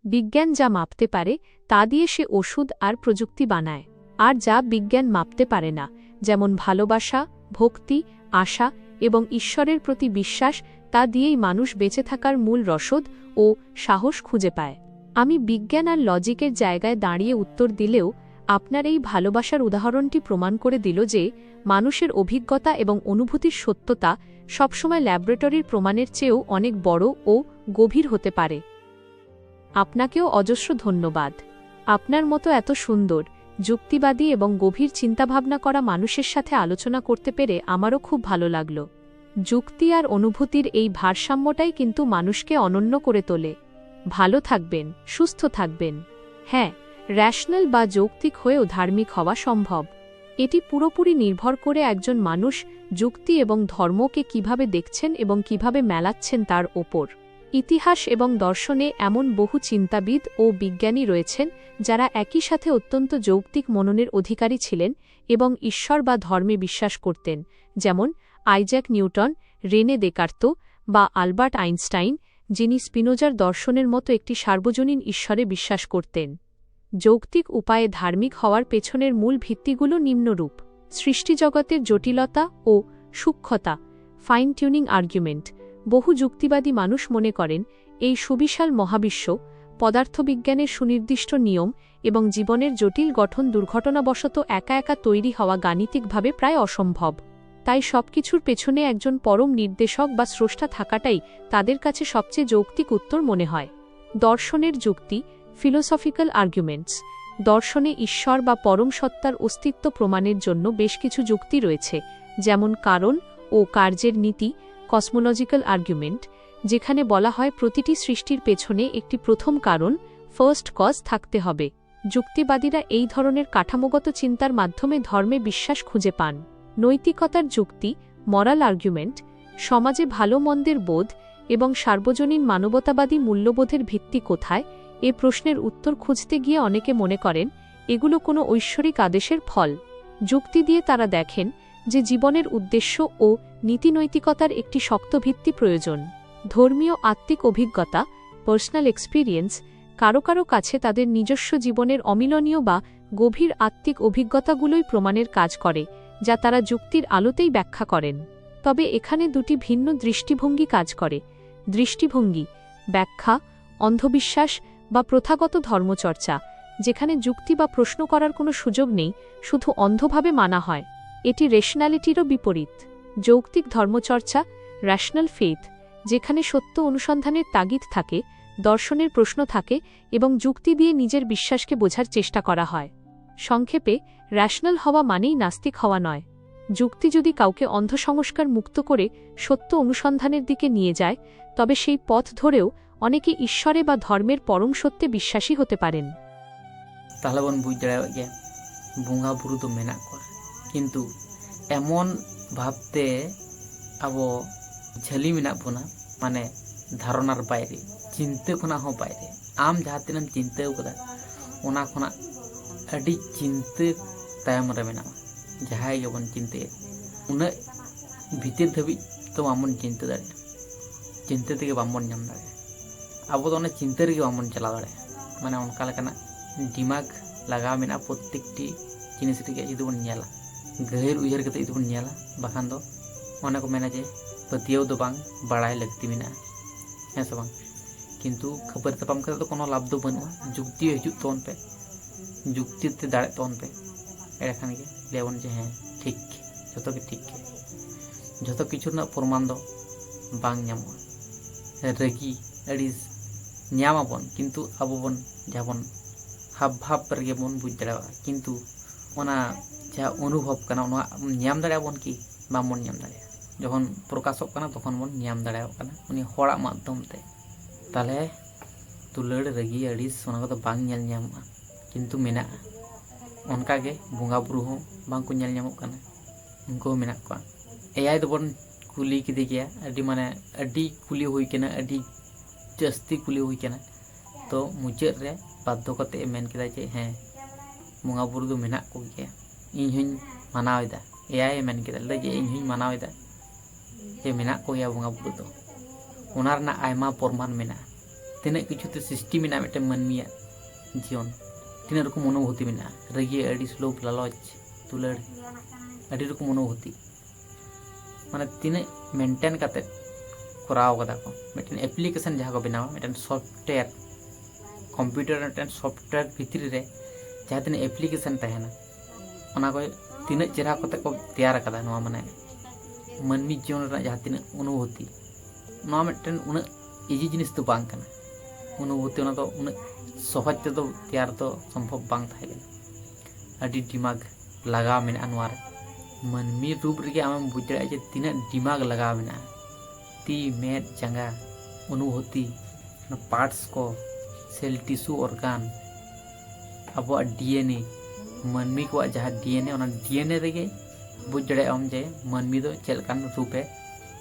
বিজ্ঞান যা মাপতে পারে, তা দিয়ে সে ওষুধ আর প্রযুক্তি বানায়। আর যা বিজ্ঞান মাপতে পারে না, যেমন ভালোবাসা, ভক্তি, আশা, এবং ঈশ্বরের প্রতি বিশ্বাস, তা দিয়েই মানুষ বেঁচে থাকার মূল রসদ ও সাহস খুঁজে পায়। আমি বিজ্ঞান আর লজিকের জায়গায় দাঁড়িয়ে উত্তর দিলেও আপনার এই ভালোবাসার উদাহরণটি প্রমাণ করে দিল যে মানুষের অভিজ্ঞতা এবং অনুভূতির সত্যতা সবসময় ল্যাবরেটরির প্রমাণের চেয়েও অনেক বড় ও গভীর হতে পারে। আপনাকেও অজস্র ধন্যবাদ। আপনার মতো এত সুন্দর, যুক্তিবাদী এবং গভীর চিন্তাভাবনা করা মানুষের সাথে আলোচনা করতে পেরে আমারও খুব ভালো লাগলো। যুক্তি আর অনুভূতির এই ভারসাম্যটাই কিন্তু মানুষকে অনন্য করে তোলে। ভালো থাকবেন, সুস্থ থাকবেন। হ্যাঁ, রেশনাল বা যৌক্তিক হয়েও ধার্মিক হওয়া সম্ভব। এটি পুরোপুরি নির্ভর করে একজন মানুষ যুক্তি এবং ধর্মকে কিভাবে দেখছেন এবং কিভাবে মেলাচ্ছেন তার ওপর। ইতিহাস এবং দর্শনে এমন বহু চিন্তাবিদ ও বিজ্ঞানী রয়েছেন, যারা একই সাথে অত্যন্ত যৌক্তিক মননের অধিকারী ছিলেন এবং ঈশ্বর বা ধর্মে বিশ্বাস করতেন, যেমন আইজ্যাক নিউটন, রেনে দেকার্তো বা আলবার্ট আইনস্টাইন, যিনি স্পিনোজার দর্শনের মতো একটি সার্বজনীন ঈশ্বরে বিশ্বাস করতেন। যৌক্তিক উপায়ে ধার্মিক হওয়ার পেছনের মূল ভিত্তিগুলো নিম্নরূপ: সৃষ্টিজগতের জটিলতা ও সূক্ষ্মতা, ফাইন টিউনিং আর্গুমেন্ট। বহু যুক্তিবাদী মানুষ মনে করেন এই সুবিশাল মহাবিশ্ব, পদার্থবিজ্ঞানের সুনির্দিষ্ট নিয়ম এবং জীবনের জটিল গঠন দুর্ঘটনাবশত একা একা তৈরি হওয়া গাণিতিকভাবে প্রায় অসম্ভব। তাই সবকিছুর পেছনে একজন পরম নির্দেশক বা স্রষ্টা থাকাটাই তাদের কাছে সবচেয়ে যৌক্তিক উত্তর মনে হয়। দর্শনের যুক্তি, ফিলোসফিক্যাল আর্গুমেন্টস। দর্শনে ঈশ্বর বা পরম সত্তার অস্তিত্ব প্রমাণের জন্য বেশ কিছু যুক্তি রয়েছে, যেমন কারণ ও কার্যের নীতি, কসমোলজিক্যাল আর্গুমেন্ট, যেখানে বলা হয় প্রতিটি সৃষ্টির পেছনে একটি প্রথম কারণ, ফার্স্ট কজ, থাকতে হবে। যুক্তিবাদীরা এই ধরনের কাঠামোগত চিন্তার মাধ্যমে ধর্মে বিশ্বাস খুঁজে পান। নৈতিকতার যুক্তি, মরাল আর্গুমেন্ট। সমাজে ভালো মন্দের বোধ এবং সার্বজনীন মানবতাবাদী মূল্যবোধের ভিত্তি কোথায়, এ প্রশ্নের উত্তর খুঁজতে গিয়ে অনেকে মনে করেন এগুলো কোনো ঐশ্বরিক আদেশের ফল। যুক্তি দিয়ে তারা দেখেন যে জীবনের উদ্দেশ্য ও নীতিনৈতিকতার একটি শক্ত ভিত্তি প্রয়োজন। ধর্মীয় আত্মিক অভিজ্ঞতা, পার্সোনাল এক্সপিরিয়েন্স। কারো কারো কাছে তাদের নিজস্ব জীবনের অমিলনীয় বা গভীর আত্মিক অভিজ্ঞতাগুলোই প্রমাণের কাজ করে, যা তারা যুক্তির আলোতেই ব্যাখ্যা করেন। তবে এখানে দুটি ভিন্ন দৃষ্টিভঙ্গি কাজ করে। দৃষ্টিভঙ্গি ব্যাখ্যা, অন্ধবিশ্বাস বা প্রথাগত ধর্মচর্চা, যেখানে যুক্তি বা প্রশ্ন করার কোনো সুযোগ নেই, শুধু অন্ধভাবে মানা হয়। এটি রেশনালিটিরও বিপরীত। যৌক্তিক ধর্মচর্চা, রেশনাল ফেথ, যেখানে সত্য অনুসন্ধানের তাগিদ থাকে, দর্শনের প্রশ্ন থাকে এবং যুক্তি দিয়ে নিজের বিশ্বাসকে বোঝার চেষ্টা করা হয়। সংক্ষেপে, রেশনাল হওয়া মানেই নাস্তিক হওয়া নয়। যুক্তি যদি কাউকে অন্ধ সংস্কার মুক্ত করে সত্য অনুসন্ধানের দিকে নিয়ে যায়, তবে সেই পথ ধরেও অনেকে ঈশ্বরে বা ধর্মের পরম সত্যে বিশ্বাসী হতে পারেন। ᱛᱟᱦᱞᱮ ᱵᱚᱱ ᱵᱩᱡᱽ ᱫᱟᱲᱮᱭᱟᱜ ᱜᱮᱭᱟ ᱵᱚᱸᱜᱟ ᱵᱩᱨᱩ ᱫᱚ ᱢᱮᱱᱟᱜ ᱠᱚᱣᱟ, ᱠᱤᱱᱛᱩ ᱮᱢᱚᱱ ᱵᱷᱟᱵᱽᱛᱮ ᱟᱵᱚ ᱡᱷᱟᱹᱞᱤ ᱢᱮᱱᱟᱜ ᱵᱚᱱᱟ, ᱢᱟᱱᱮ ᱫᱷᱟᱨᱚᱱᱟᱨ ᱵᱟᱭᱨᱮ, ᱪᱤᱱᱛᱟᱹ ᱠᱷᱚᱱᱟᱜ ᱦᱚᱸ ᱵᱟᱭᱨᱮ᱾ ᱟᱢ ᱡᱟᱦᱟᱸ ᱛᱤᱱᱟᱹᱜ ᱮᱢ ᱪᱤᱱᱛᱟᱹ ᱟᱠᱟᱫᱟ, ᱚᱱᱟ ᱠᱷᱚᱱᱟᱜ ᱟᱹᱰᱤ ᱪᱤᱱᱛᱟᱹ ᱛᱟᱭᱚᱢ ᱨᱮ ᱢᱮᱱᱟᱢᱟ᱾ ᱡᱟᱦᱟᱸᱭ ᱜᱮᱵᱚᱱ ᱪᱤᱱᱛᱟᱹᱭᱮᱫ, ᱩᱱᱟᱹᱜ ᱵᱷᱤᱛᱤᱨ ᱫᱷᱟᱹᱵᱤᱡ ᱫᱚ ᱵᱟᱝᱵᱚᱱ ᱪᱤᱱᱛᱟᱹ ᱫᱟᱲᱮᱭᱟᱜᱼᱟ᱾ ᱪᱤᱱᱛᱟᱹ ᱛᱮᱜᱮ ᱵᱟᱝᱵᱚᱱ ᱧᱟᱢ ᱫᱟᱲᱮᱭᱟᱜᱼᱟ᱾ ᱟᱵᱚ ᱫᱚ ᱚᱱᱟ ᱪᱤᱱᱛᱟᱹ ᱨᱮᱜᱮ ᱵᱟᱝᱵᱚᱱ ᱪᱟᱞᱟᱣ ᱫᱟᱲᱮᱭᱟᱜᱼᱟ᱾ ᱢᱟᱱᱮ ᱚᱱᱠᱟ ᱞᱮᱠᱟᱱᱟᱜ ᱫᱤᱢᱟᱜᱽ ᱞᱟᱜᱟᱣ ᱢᱮᱱᱟᱜᱼᱟ ᱯᱨᱚᱛᱛᱮᱠᱴᱤ ᱡᱤᱱᱤᱥ ᱨᱮᱜᱮ ᱡᱩᱫᱤ ᱵᱚᱱ ᱧᱮᱞᱟ, ᱜᱟᱹᱦᱤᱨ ᱩᱭᱦᱟᱹᱨ ᱠᱟᱛᱮ ᱡᱩᱫᱤ ᱵᱚᱱ ᱧᱮᱞᱟ᱾ ᱵᱟᱠᱷᱟᱱ ᱫᱚ ᱚᱱᱮ ᱠᱚ ᱢᱮᱱᱟ ᱡᱮ ᱯᱟᱹᱛᱭᱟᱹᱣ ᱫᱚ ᱵᱟᱝ, ᱵᱟᱲᱟᱭ ᱞᱟᱹᱠᱛᱤ ᱢᱮᱱᱟᱜᱼᱟ, ᱦᱮᱸ ᱥᱮ ᱵᱟᱝ? ᱠᱤᱱᱛᱩ ᱠᱷᱟᱹᱯᱟᱹᱨᱤ ᱛᱟᱯᱟᱢ ᱠᱟᱛᱮ ᱫᱚ ᱠᱳᱱᱳ ᱞᱟᱵᱷ ᱫᱚ ᱵᱟᱹᱱᱩᱜᱼᱟ᱾ ᱡᱩᱠᱛᱤ ᱦᱤᱡᱩᱜ ᱛᱟᱵᱚᱱ ᱯᱮ, ᱡᱩᱠᱛᱤ ᱛᱮ ᱫᱟᱲᱮᱜ ᱛᱟᱵᱚᱱ ᱯᱮ, ᱮᱸᱰᱮᱠᱷᱟᱱ ᱜᱮ ᱞᱟᱹᱭᱟᱵᱚᱱ ᱡᱮ ᱦᱮᱸ, ᱴᱷᱤᱠ, ᱡᱷᱚᱛᱚ ᱜᱮ ᱴᱷᱤᱠ ᱜᱮ᱾ ᱡᱷᱚᱛᱚ ᱠᱤᱪᱷᱩ ᱨᱮᱱᱟᱜ ᱯᱨᱚᱢᱟᱱ ᱫᱚ ᱵᱟᱝ ᱧᱟᱢᱚᱜᱼᱟ᱾ ᱨᱟᱹᱜᱤ ᱟᱹᱲᱤᱥ ᱧᱟᱢ ᱟᱵᱚᱱ, ᱠᱤᱱᱛᱩ ᱟᱵᱚ ᱵᱚᱱ ᱡᱟᱦᱟᱸ ᱵᱚᱱ ᱦᱟᱵ ᱵᱷᱟᱵ ᱨᱮᱜᱮ ᱵᱚᱱ ᱵᱩᱡᱽ ᱫᱟᱲᱮᱭᱟᱜᱼᱟ, ᱠᱤᱱᱛᱩ ᱚᱱᱟ ᱡᱟᱦᱟᱸ ᱚᱱᱩᱵᱷᱚᱵ ᱠᱟᱱᱟ, ᱚᱱᱟ ᱧᱟᱢ ᱫᱟᱲᱮᱭᱟᱜᱼᱟ ᱵᱚᱱ ᱠᱤ? ᱵᱟᱝᱵᱚᱱ ᱧᱟᱢ ᱫᱟᱲᱮᱭᱟᱜᱼᱟ᱾ ᱡᱚᱠᱷᱚᱱ ᱯᱨᱚᱠᱟᱥᱚᱜ ᱠᱟᱱᱟ, ᱛᱚᱠᱷᱚᱱ ᱵᱚᱱ ᱧᱟᱢ ᱫᱟᱲᱮᱭᱟᱜ ᱠᱟᱱᱟ ᱩᱱᱤ ᱦᱚᱲᱟᱜ ᱢᱟᱫᱽᱫᱷᱚᱢ ᱛᱮ᱾ ᱛᱟᱦᱞᱮ ᱫᱩᱞᱟᱹᱲ, ᱨᱟᱹᱜᱤ, ᱟᱹᱲᱤᱥ, ᱚᱱᱟ ᱠᱚᱫᱚ ᱵᱟᱝ ᱧᱮᱞ ᱧᱟᱢᱚᱜᱼᱟ, ᱠᱤᱱᱛᱩ ᱢᱮᱱᱟᱜᱼᱟ᱾ ᱚᱱᱠᱟᱜᱮ ᱵᱚᱸᱜᱟ ᱵᱩᱨᱩ ᱦᱚᱸ ᱵᱟᱝ ᱠᱚ ᱧᱮᱞ ᱧᱟᱢᱚᱜ ᱠᱟᱱᱟ, ᱩᱱᱠᱩ ᱦᱚᱸ ᱢᱮᱱᱟᱜ ᱠᱚᱣᱟ᱾ ᱮᱭᱟᱭ ᱫᱚᱵᱚᱱ ᱠᱩᱞᱤ ᱠᱮᱫᱮ ᱜᱮᱭᱟ, ᱟᱹᱰᱤ, ᱢᱟᱱᱮ, ᱟᱹᱰᱤ ᱠᱩᱞᱤ ᱦᱩᱭ ᱠᱟᱱᱟ, ᱟᱹᱰᱤ ᱡᱟᱹᱥᱛᱤ ᱠᱩᱞᱤ ᱦᱩᱭ ᱠᱟᱱᱟ᱾ ᱛᱚ ᱢᱩᱪᱟᱹᱫ ᱨᱮ ᱵᱟᱫᱽᱫᱷᱚ ᱠᱟᱛᱮ ᱮ ᱢᱮᱱ ᱠᱮᱫᱟ ᱡᱮ, ᱦᱮᱸ, ᱵᱚᱸᱜᱟ ᱵᱩᱨᱩ ᱫᱚ ᱢᱮᱱᱟᱜ ᱠᱚᱜᱮᱭᱟ, ᱤᱧ ᱦᱚᱧ ᱢᱟᱱᱟᱣ ᱮᱫᱟ᱾ ᱮᱭᱟᱭ ᱮ ᱢᱮᱱ ᱠᱮᱫᱟ, ᱞᱟᱹᱭ ᱡᱮ, ᱤᱧ ᱦᱚᱧ ᱢᱟᱱᱟᱣ ᱮᱫᱟ ᱡᱮ ᱢᱮᱱᱟᱜ ᱠᱚᱜᱮᱭᱟ ᱵᱚᱸᱜᱟ ᱵᱩᱨᱩ ᱫᱚ᱾ ᱚᱱᱟ ᱨᱮᱱᱟᱜ ᱟᱭᱢᱟ ᱯᱨᱚᱢᱟᱱ ᱢᱮᱱᱟᱜᱼᱟ᱾ ᱛᱤᱱᱟᱹᱜ ᱠᱤᱪᱷᱩ ᱛᱮ ᱥᱨᱤᱥᱴᱤ ᱢᱮᱱᱟᱜᱼᱟ ᱢᱤᱫᱴᱮᱱ ᱢᱟᱹᱱᱢᱤᱭᱟᱜ ᱡᱤᱭᱚᱱ, ᱛᱤᱱᱟᱹᱜ ᱨᱚᱠᱚᱢ ᱚᱱᱩᱵᱷᱩᱛᱤ ᱢᱮᱱᱟᱜᱼᱟ, ᱨᱟᱹᱜᱤ, ᱟᱹᱲᱤᱥ, ᱞᱳᱵᱷ, ᱞᱟᱞᱚᱪ, ᱫᱩᱞᱟᱹᱲ, ᱟᱹᱰᱤ ᱨᱚᱠᱚᱢ ᱚᱱᱩᱵᱷᱩᱛᱤ᱾ ᱢᱟᱱᱮ ᱛᱤᱱᱟᱹᱜ ᱢᱮᱱᱴᱮᱱ ᱠᱟᱛᱮ ᱠᱚᱨᱟᱣ ᱠᱟᱫᱟ ᱠᱚ᱾ ᱢᱤᱫᱴᱮᱱ ᱮᱯᱞᱤᱠᱮᱥᱚᱱ ᱡᱟᱦᱟᱸ ᱠᱚ ᱵᱮᱱᱟᱣᱟ, ᱢᱤᱫᱴᱮᱱ ᱥᱚᱯᱷᱴᱣᱮᱭᱟᱨ, ᱠᱚᱢᱯᱤᱭᱩᱴᱟᱨ ᱨᱮ ᱢᱤᱫᱴᱮᱱ ᱥᱚᱯᱷᱴᱣᱮᱭᱟᱨ ᱵᱷᱤᱛᱨᱤ ᱨᱮ ᱡᱟᱦᱟᱸ ᱛᱤᱱᱟᱹᱜ ᱮᱯᱞᱤᱠᱮᱥᱚᱱ ᱛᱟᱦᱮᱱᱟ, ᱚᱱᱟ ᱠᱚ ᱛᱤᱱᱟᱹᱜ ᱪᱮᱦᱨᱟ ᱠᱟᱛᱮ ᱠᱚ ᱛᱮᱭᱟᱨ ᱟᱠᱟᱫᱟ᱾ ᱱᱚᱣᱟ ᱢᱟᱱᱮ ᱢᱟᱹᱱᱢᱤ ᱡᱤᱭᱚᱱ ᱨᱮᱱᱟᱜ ᱡᱟᱦᱟᱸ ᱛᱤᱱᱟᱹᱜ ᱚᱱᱩᱵᱷᱩᱛᱤ, ᱱᱚᱣᱟ ᱢᱤᱫᱴᱮᱱ ᱩᱱᱟᱹᱜ ᱤᱡᱤ ᱡᱤᱱᱤᱥ ᱫᱚ ᱵᱟᱝ ᱠᱟᱱᱟ᱾ ᱚᱱᱩᱵᱷᱩᱛᱤ ᱚᱱᱟ ᱫᱚ ᱩᱱᱟᱹᱜ ᱥᱚᱦᱚᱡ ᱛᱮᱫᱚ ᱛᱮᱭᱟᱨ ᱫᱚ ᱥᱚᱢᱵᱷᱚᱵ ᱵᱟᱝ ᱛᱟᱦᱮᱸ ᱠᱟᱱᱟ᱾ ᱟᱹᱰᱤ ᱫᱤᱢᱟᱜᱽ ᱞᱟᱜᱟᱣ ᱢᱮᱱᱟᱜᱼᱟ ᱱᱚᱣᱟ ᱨᱮ᱾ ᱢᱟᱹᱱᱢᱤ ᱨᱩᱯ ᱨᱮᱜᱮ ᱟᱢᱮᱢ ᱵᱩᱡᱽ ᱫᱟᱲᱮᱭᱟᱜᱼᱟ ᱡᱮ ᱛᱤᱱᱟᱹᱜ ᱫᱤᱢᱟᱜᱽ ᱞᱟᱜᱟᱣ ᱢᱮᱱᱟᱜᱼᱟ᱾ ᱛᱤ, ᱢᱮᱫ, ᱡᱟᱸᱜᱟ, ᱚᱱᱩᱵᱷᱩᱛᱤ, ᱚᱱᱟ ᱯᱟᱨᱴᱥ ᱠᱚ, ᱥᱮᱞ, ᱴᱤᱥᱩ, ᱚᱨᱜᱟᱱ, ᱟᱵᱚᱣᱟᱜ ᱰᱤᱮᱱᱮ, ᱢᱟᱹᱱᱢᱤ ᱠᱚᱣᱟᱜ ᱡᱟᱦᱟᱸ ᱰᱤᱮᱱᱮ, ᱚᱱᱟ ᱰᱤᱮᱱᱮ ᱨᱮᱜᱮ ᱵᱩᱡᱽ ᱫᱟᱲᱮᱭᱟᱜᱼᱟᱢ ᱡᱮ ᱢᱟᱹᱱᱢᱤ ᱫᱚ ᱪᱮᱫ ᱞᱮᱠᱟᱱ ᱨᱩᱯᱮ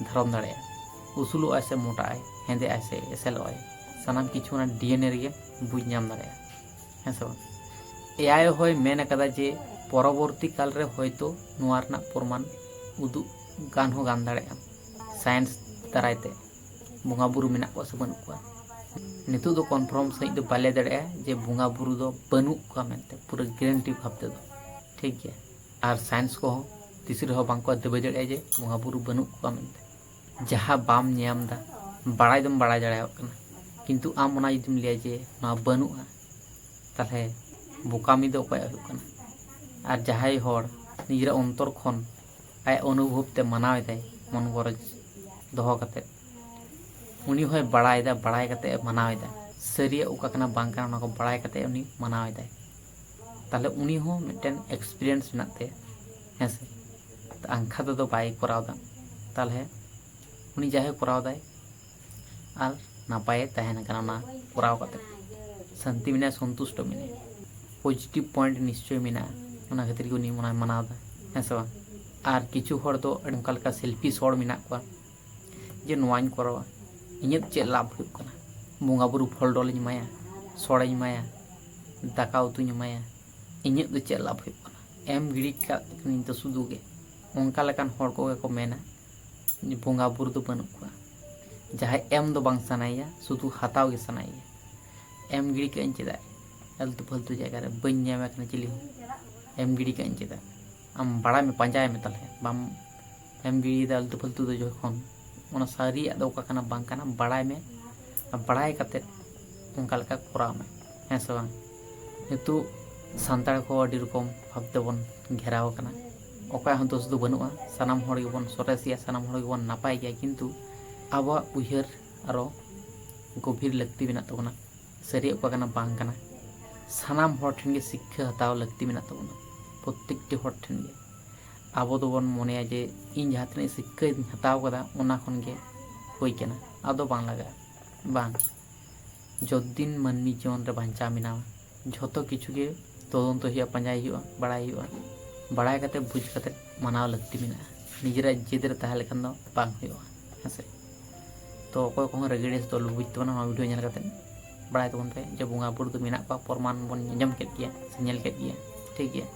ᱫᱷᱟᱨᱚᱱ ᱫᱟᱲᱮᱭᱟᱜᱼᱟ᱾ ᱩᱥᱩᱞᱚᱜᱼᱟᱭ ᱥᱮ ᱢᱚᱴᱟᱜᱼᱟᱭ, ᱦᱮᱸᱫᱮᱜᱼᱟᱭ ᱥᱮ ᱮᱥᱮᱞᱚᱜᱼᱟᱭ, ᱥᱟᱱᱟᱢ ᱠᱤᱪᱷᱩ ᱚᱱᱟ ᱰᱤᱮᱱᱮ ᱨᱮᱜᱮ ᱵᱩᱡᱽ ᱧᱟᱢ ᱫᱟᱲᱮᱭᱟᱜᱼᱟ, ᱦᱮᱸ ᱥᱮ ᱵᱟᱝ? ᱮᱟᱭ ᱦᱚᱸᱭ ᱢᱮᱱ ᱟᱠᱟᱫᱟ ᱡᱮ ᱯᱚᱨᱚᱵᱚᱨᱛᱤ ᱠᱟᱞ ᱨᱮ ᱦᱚᱭᱛᱳ ᱱᱚᱣᱟ ᱨᱮᱱᱟᱜ ᱯᱨᱚᱢᱟᱱ ᱩᱫᱩᱜ ᱜᱟᱱ ᱦᱚᱸ ᱜᱟᱱ ᱫᱟᱲᱮᱭᱟᱜᱼᱟ ᱥᱟᱭᱮᱱᱥ ᱫᱟᱨᱟᱭ ᱛᱮ, ᱵᱚᱸᱜᱟ ᱵᱩᱨᱩ ᱢᱮᱱᱟᱜ ᱠᱚᱣᱟ ᱥᱮ ᱵᱟᱹᱱᱩᱜ ᱠᱚᱣᱟ᱾ ᱱᱤᱛᱚᱜ ᱫᱚ ᱠᱚᱱᱯᱷᱟᱨᱢ ᱥᱟᱺᱦᱤᱡ ᱫᱚ ᱵᱟᱞᱮ ᱫᱟᱲᱮᱭᱟᱜᱼᱟ ᱡᱮ ᱵᱚᱸᱜᱟ ᱵᱩᱨᱩ ᱫᱚ ᱵᱟᱹᱱᱩᱜ ᱠᱚᱣᱟ ᱢᱮᱱᱛᱮ, ᱯᱩᱨᱟᱹ ᱜᱮᱨᱮᱱᱴᱤ ᱵᱷᱟᱵᱽ ᱛᱮᱫᱚ, ᱴᱷᱤᱠ ᱜᱮᱭᱟ᱾ ᱟᱨ ᱥᱟᱭᱮᱱᱥ ᱠᱚᱦᱚᱸ ᱛᱤᱥ ᱨᱮᱦᱚᱸ ᱵᱟᱝᱠᱚ ᱫᱟᱹᱵᱤ ᱫᱟᱲᱮᱭᱟᱜᱼᱟ ᱡᱮ ᱵᱚᱸᱜᱟ ᱵᱩᱨᱩ ᱵᱟᱹᱱᱩᱜ ᱠᱚᱣᱟ ᱢᱮᱱᱛᱮ᱾ ᱡᱟᱦᱟᱸ ᱵᱟᱢ ᱧᱟᱢ ᱮᱫᱟ, ᱵᱟᱲᱟᱭ ᱫᱚᱢ ᱵᱟᱲᱟᱭ ᱫᱟᱲᱮᱭᱟᱜ ᱠᱟᱱᱟ, ᱠᱤᱱᱛᱩ ᱟᱢ ᱚᱱᱟ ᱡᱩᱫᱤᱢ ᱞᱟᱹᱭᱟ ᱡᱮ ᱱᱚᱣᱟ ᱵᱟᱹᱱᱩᱜᱼᱟ, ᱛᱟᱦᱚᱞᱮ ᱵᱚᱠᱟᱢᱤ ᱫᱚ ᱚᱠᱚᱭᱟᱜ ᱦᱩᱭᱩᱜ ᱠᱟᱱᱟ? ᱟᱨ ᱡᱟᱦᱟᱸᱭ ᱦᱚᱲ ᱱᱤᱡᱮᱨᱟᱜ ᱚᱱᱛᱚᱨ ᱠᱷᱚᱱ ᱟᱭᱟᱜ ᱚᱱᱩᱵᱷᱚᱵ ᱛᱮ ᱢᱟᱱᱟᱣ ᱮᱫᱟᱭ, ᱢᱚᱱ ᱜᱚᱨᱚᱡᱽ ᱫᱚᱦᱚ ᱠᱟᱛᱮ, ᱩᱱᱤ ᱦᱚᱸᱭ ᱵᱟᱲᱟᱭ ᱮᱫᱟ, ᱵᱟᱲᱟᱭ ᱠᱟᱛᱮ ᱮ ᱢᱟᱱᱟᱣ ᱮᱫᱟ, ᱥᱟᱹᱨᱤᱭᱟᱜ ᱚᱠᱟ ᱠᱟᱱᱟ ᱵᱟᱝ ᱠᱟᱱᱟ ᱚᱱᱟ ᱠᱚ ᱵᱟᱲᱟᱭ ᱠᱟᱛᱮ ᱩᱱᱤ ᱢᱟᱱᱟᱣ ᱮᱫᱟᱭ, ᱛᱟᱦᱚᱞᱮ ᱩᱱᱤ ᱦᱚᱸ ᱢᱤᱫᱴᱮᱱ ᱮᱠᱥᱯᱤᱨᱤᱭᱮᱱᱥ ᱢᱮᱱᱟᱜ ᱛᱟᱭᱟ, ᱦᱮᱸ ᱥᱮ? ᱟᱝᱠᱷᱟ ᱛᱮᱫᱚ ᱵᱟᱭ ᱠᱚᱨᱟᱣ ᱮᱫᱟ, ᱛᱟᱦᱚᱞᱮ ᱩᱱᱤ ᱡᱟᱦᱟᱸᱭ ᱠᱚᱨᱟᱣ ᱮᱫᱟᱭ ᱟᱨ ᱱᱟᱯᱟᱭᱮ ᱛᱟᱦᱮᱱ ᱠᱟᱱᱟ ᱚᱱᱟ ᱠᱚᱨᱟᱣ ᱠᱟᱛᱮ, ᱥᱟᱱᱛᱤ ᱢᱮᱱᱟᱭᱟ, ᱥᱚᱱᱛᱩᱥᱴᱚ ᱢᱮᱱᱟᱭᱟ, ᱯᱚᱡᱤᱴᱤᱵᱷ ᱯᱚᱭᱮᱱᱴ ᱱᱤᱥᱪᱚᱭ ᱢᱮᱱᱟᱜᱼᱟ, ᱚᱱᱟ ᱠᱷᱟᱹᱛᱤᱨ ᱜᱮ ᱩᱱᱤ ᱚᱱᱟᱭ ᱢᱟᱱᱟᱣ ᱮᱫᱟ, ᱦᱮᱸ ᱥᱮ ᱵᱟᱝ? ᱟᱨ ᱠᱤᱪᱷᱩ ᱦᱚᱲ ᱫᱚ ᱚᱱᱠᱟ ᱞᱮᱠᱟ ᱥᱮᱞᱯᱷᱤᱥ ᱦᱚᱲ ᱢᱮᱱᱟᱜ ᱠᱚᱣᱟ ᱡᱮ ᱱᱚᱣᱟᱧ ᱠᱚᱨᱟᱣᱟ, ᱤᱧᱟᱹᱜ ᱪᱮᱫ ᱞᱟᱵᱷ ᱦᱩᱭᱩᱜ ᱠᱟᱱᱟ? ᱵᱚᱸᱜᱟ ᱵᱩᱨᱩ ᱯᱷᱚᱞ ᱰᱚᱞ ᱤᱧ ᱮᱢᱟᱭᱟ, ᱥᱚᱲᱮᱧ ᱮᱢᱟᱭᱟ, ᱫᱟᱠᱟ ᱩᱛᱩᱧ ᱮᱢᱟᱭᱟ, ᱤᱧᱟᱹᱜ ᱫᱚ ᱪᱮᱫ ᱞᱟᱵᱷ ᱦᱩᱭᱩᱜ ᱠᱟᱱᱟ? ᱮᱢ ᱜᱤᱰᱤ ᱠᱟᱜ ᱠᱟᱹᱱᱟᱹᱧ ᱛᱚ ᱥᱩᱫᱷᱩ ᱜᱮ᱾ ᱚᱱᱠᱟ ᱞᱮᱠᱟᱱ ᱦᱚᱲ ᱠᱚᱜᱮ ᱠᱚ ᱢᱮᱱᱟ ᱡᱮ ᱵᱚᱸᱜᱟ ᱵᱩᱨᱩ ᱫᱚ ᱵᱟᱹᱱᱩᱜ ᱠᱚᱣᱟ᱾ ᱡᱟᱦᱟᱸᱭ ᱮᱢ ᱫᱚ ᱵᱟᱝ ᱥᱟᱱᱟᱭᱮᱭᱟ, ᱥᱩᱫᱷᱩ ᱦᱟᱛᱟᱣ ᱜᱮ ᱥᱟᱱᱟᱭᱮᱭᱟ᱾ ᱮᱢ ᱜᱤᱰᱤ ᱠᱟᱜ ᱟᱹᱧ ᱪᱮᱫᱟᱜ? ᱟᱹᱞᱛᱩ ᱯᱷᱟᱹᱞᱛᱩ ᱡᱟᱭᱜᱟ ᱨᱮ ᱵᱟᱹᱧ ᱧᱟᱢᱮ ᱠᱟᱱᱟ ᱪᱤᱞᱤ ᱦᱚᱸ᱾ ᱮᱢ ᱜᱤᱰᱤ ᱠᱟᱜ ᱟᱹᱧ ᱪᱮᱫᱟᱜ? ᱟᱢ ᱵᱟᱲᱟᱭ ᱢᱮ, ᱯᱟᱸᱡᱟᱭ ᱢᱮ ᱛᱟᱦᱞᱮ, ᱵᱟᱢ ᱮᱢ ᱜᱤᱰᱤᱭᱮᱫᱟ ᱟᱞᱛᱩ ᱯᱷᱟᱞᱛᱩ ᱫᱚ ᱡᱚᱠᱷᱚᱱ, ᱚᱱᱟ ᱥᱟᱹᱨᱤᱭᱟᱜ ᱫᱚ ᱚᱠᱟ ᱠᱟᱱᱟ ᱵᱟᱝ ᱠᱟᱱᱟ ᱵᱟᱲᱟᱭ ᱢᱮ, ᱟᱨ ᱵᱟᱲᱟᱭ ᱠᱟᱛᱮᱫ ᱚᱱᱠᱟ ᱞᱮᱠᱟ ᱠᱚᱨᱟᱣ ᱢᱮ, ᱦᱮᱸ ᱥᱮ ᱵᱟᱝ? ᱱᱤᱛᱚᱜ ᱥᱟᱱᱛᱟᱲ ᱠᱚ ᱟᱹᱰᱤ ᱨᱚᱠᱚᱢ ᱵᱷᱟᱵᱽ ᱛᱮᱵᱚᱱ ᱜᱷᱮᱨᱟᱣ ᱟᱠᱟᱱᱟ᱾ ᱚᱠᱚᱭᱟᱜ ᱦᱚᱸ ᱫᱳᱥ ᱫᱚ ᱵᱟᱹᱱᱩᱜᱼᱟ, ᱥᱟᱱᱟᱢ ᱦᱚᱲ ᱜᱮᱵᱚᱱ ᱥᱚᱨᱮᱥ ᱜᱮᱭᱟ, ᱥᱟᱱᱟᱢ ᱦᱚᱲ ᱜᱮᱵᱚᱱ ᱱᱟᱯᱟᱭ ᱜᱮᱭᱟ, ᱠᱤᱱᱛᱩ ᱟᱵᱚᱣᱟᱜ ᱩᱭᱦᱟᱹᱨ ᱟᱨᱚ ᱜᱚᱵᱷᱤᱨ ᱞᱟᱹᱠᱛᱤ ᱢᱮᱱᱟᱜ ᱛᱟᱵᱚᱱᱟ᱾ ᱥᱟᱹᱨᱤᱭᱟᱜ ᱚᱠᱟ ᱠᱟᱱᱟ ᱵᱟᱝ ᱠᱟᱱᱟ, ᱥᱟᱱᱟᱢ ᱦᱚᱲ ᱴᱷᱮᱱ ᱜᱮ ᱥᱤᱠᱠᱷᱟᱹ ᱦᱟᱛᱟᱣ ᱞᱟᱹᱠᱛᱤ ᱢᱮᱱᱟᱜ ᱛᱟᱵᱚᱱᱟ, ᱯᱨᱚᱛᱮᱠᱴᱤ ᱦᱚᱲ ᱴᱷᱮᱱ ᱜᱮ᱾ ᱟᱵᱚ ᱫᱚᱵᱚᱱ ᱢᱚᱱᱮᱭᱟ ᱡᱮ ᱤᱧ ᱡᱟᱦᱟᱸ ᱛᱤᱱᱟᱹᱜ ᱥᱤᱠᱠᱷᱟᱹᱧ ᱦᱟᱛᱟᱣ ᱠᱟᱫᱟ ᱚᱱᱟ ᱠᱷᱚᱱ ᱜᱮ ᱦᱩᱭ ᱠᱟᱱᱟ, ᱟᱫᱚ ᱵᱟᱝ ᱞᱟᱜᱟᱜᱼᱟ, ᱵᱟᱝ᱾ ᱡᱚᱛᱫᱤᱱ ᱢᱟᱹᱱᱢᱤ ᱡᱤᱭᱚᱱ ᱨᱮ ᱵᱟᱧᱪᱟᱣ ᱢᱮᱱᱟᱢᱟ, ᱡᱷᱚᱛᱚ ᱠᱤᱪᱷᱩ ᱜᱮ ᱛᱚᱫᱚᱱᱛᱚ ᱦᱩᱭᱩᱜᱼᱟ, ᱯᱟᱸᱡᱟᱭ ᱦᱩᱭᱩᱜᱼᱟ, ᱵᱟᱲᱟᱭ ᱦᱩᱭᱩᱜᱼᱟ᱾ ᱵᱟᱲᱟᱭ ᱠᱟᱛᱮ ᱵᱩᱡᱽ ᱠᱟᱛᱮ ᱢᱟᱱᱟᱣ ᱞᱟᱹᱠᱛᱤ ᱢᱮᱱᱟᱜᱼᱟ᱾ ᱱᱤᱡᱮᱨᱟᱜ ᱡᱮᱫ ᱨᱮ ᱛᱟᱦᱮᱸ ᱞᱮᱠᱷᱟᱱ ᱫᱚ ᱵᱟᱝ ᱦᱩᱭᱩᱜᱼᱟ, ᱦᱮᱸ ᱥᱮ? ᱛᱚ ᱚᱠᱚᱭ ᱠᱚᱦᱚᱸ ᱨᱟᱹᱜᱤ ᱟᱹᱲᱤᱥ ᱫᱚ ᱟᱞᱚ ᱵᱩᱡᱽ ᱛᱟᱵᱚᱱᱟ ᱱᱚᱣᱟ ᱵᱷᱤᱰᱤᱭᱳ ᱧᱮᱞ ᱠᱟᱛᱮ᱾ ᱵᱟᱲᱟᱭ ᱛᱟᱵᱚᱱ ᱯᱮ ᱡᱮ ᱵᱚᱸᱜᱟ ᱵᱩᱨᱩ ᱫᱚ ᱢᱮᱱᱟᱜ ᱠᱚᱣᱟ, ᱯᱨᱚᱢᱟᱱ ᱵᱚᱱ ᱟᱸᱡᱚᱢ ᱠᱮᱫ ᱜᱮᱭᱟ ᱥᱮ ᱧᱮᱞ ᱠᱮᱫ ᱜᱮᱭᱟ, ᱴᱷᱤᱠ ᱜᱮᱭᱟ?